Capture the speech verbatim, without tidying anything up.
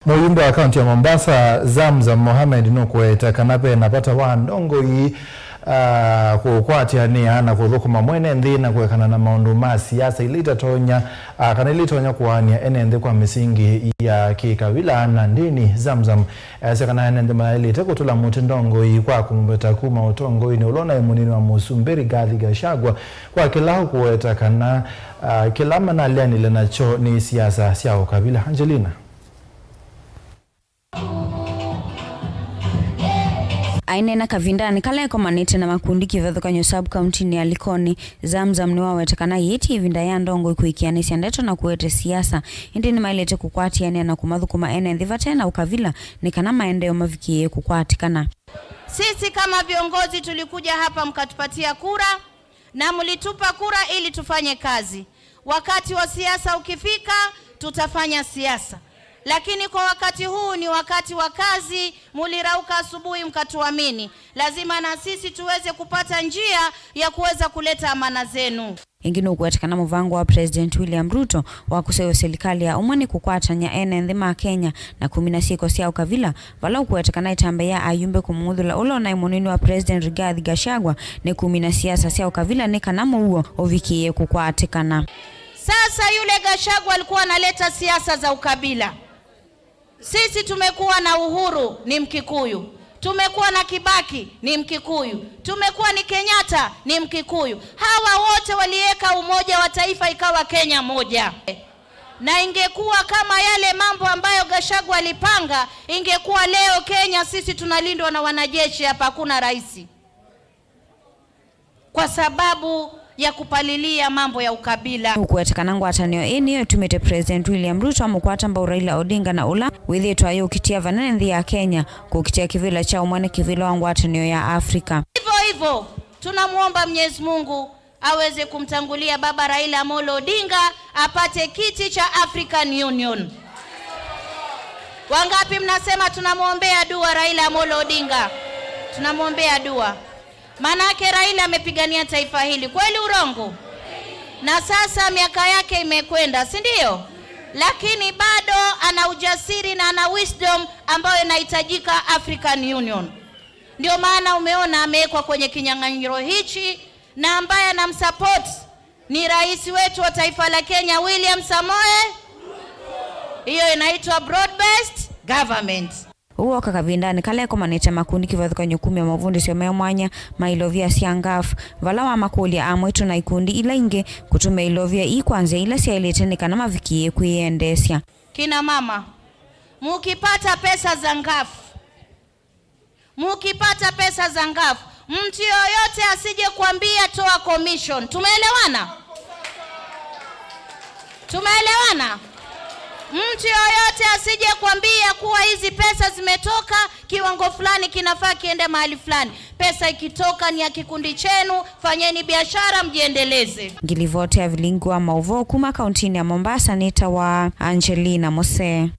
Mũyumbe wa kaunti ya Mombasa, Zamzam Mohamed, nũkũweta kana ve na vata wa ndongoi, ah, kũkwatĩanĩa na kũthũkũma mwene nthĩ na kũekana na maũndũ ma siasa ila itatonya, ah, kana ila itonya kũaanĩa ene nthĩ kwa mĩsingi ya kĩkavila na ndĩni. Zamzam easya kana ene nthĩ mayaĩlĩte kũtũla mũtĩ ndongoi kwa kũmũveta kuma ũtongoinĩ ũla ũnaĩ mũnini wa mũsumbĩ Rigathi Gachagua kwa kĩla ũkũweta kana, ah, kĩla manaleanile nakyo nĩ siasa sya ũkavila. Angelina. Aineena kavindanĩ kala ekomanĩte na makundi kĩvathũkany'o sub-kauntinĩ ya Likoni, Zamzam nĩwaweta kana yĩĩ ti ĩvinda ya ndongoi kũĩkĩanĩsya ndeto na kũete siasa, ĩndĩ nĩmaĩlĩte kũkwatĩanĩa na kũmathũkũma ene nthĩ vate na ũkavila nĩ kana maendeeo mavikĩĩe kũkwatĩkana. Sisi kama viongozi tulikuja hapa mkatupatia kura, na mlitupa kura ili tufanye kazi. Wakati wa siasa ukifika, tutafanya siasa. Lakini kwa wakati huu ni wakati wa kazi, mulirauka asubuhi mkatuamini. Lazima na sisi tuweze kupata njia ya kuweza kuleta amana zenu. Ĩngĩ nũkũweta kana mũvango wa President William Ruto wa kũseũvya silikalĩ ya ũmwe nĩ kũkwatany'a ene nthĩ ma Kenya na kumina syĩko sya ũkavila, vala ũkũweta kana ĩtambya ya ayumbe kũmũng'uthũla ũla ũnaĩ mũnini wa President Rigathi Gachagua nĩ kumina siasa sya ũkavila nĩ kana mũuo ũvikĩĩe kũkwatĩkana. Sasa yule Gachagua alikuwa analeta siasa za ukabila. Sisi tumekuwa na Uhuru, ni Mkikuyu. Tumekuwa na Kibaki, ni Mkikuyu. Tumekuwa ni Kenyatta, ni Mkikuyu. Hawa wote waliweka umoja wa taifa ikawa Kenya moja. Na ingekuwa kama yale mambo ambayo Gachagua alipanga, ingekuwa leo Kenya sisi tunalindwa na wanajeshi hapa, hakuna rais. Kwa sababu ya kupalilia mambo ya ukabila. Nũkũweta kana ngwatanĩo ĩĩ nĩyo ĩtumĩte President William Ruto amũkwata mbau Raila Odinga na ũla wĩthĩĩtwe ayũkitĩa vanene nthĩ ya Kenya kũkitĩa kĩvĩla kya ũmwe nĩ kĩvĩla wa ngwatanĩo ya Afrika. Hivyo hivyo, tunamwomba Mwenyezi Mungu aweze kumtangulia Baba Raila Amolo Odinga apate kiti cha African Union. Wangapi mnasema tunamwombea dua Raila Amolo Odinga? Tunamwombea dua. Maanake Raila amepigania taifa hili. Kweli urongo? Na sasa miaka yake imekwenda, si ndio? Lakini bado ana ujasiri na ana wisdom ambayo inahitajika African Union. Ndio maana umeona amewekwa kwenye kinyang'anyiro hichi, na ambaye anamsupport ni rais wetu wa taifa la Kenya, William Samoei. Hiyo inaitwa broad-based government. Ũu woka kavindanĩ kala ekomanĩte makundi kĩvathũkany'o kumya mavundĩsyo me mwanya ma ilovia sya ngaf, vala wamakũlya amwe tu na ikundi ila ingĩ kũtũmĩa ilovia ii kwa nzĩa ila syaĩlĩte nĩ kana mavikĩĩe kwĩyendeesya. Kina mama, mukipata pesa za ngaf, mukipata pesa za ngaf, mtu yoyote asije kuambia toa commission. Tumeelewana? Tumeelewana? Mtu yoyote asije kuambia kuwa hizi pesa zimetoka, kiwango fulani kinafaa kiende mahali fulani. Pesa ikitoka ni ya kikundi chenu, fanyeni biashara, mjiendeleze. Ngilivoti ya vilingi wa mauvoo kuma kauntinĩ ya Mombasa nĩtawa Angelina Mose.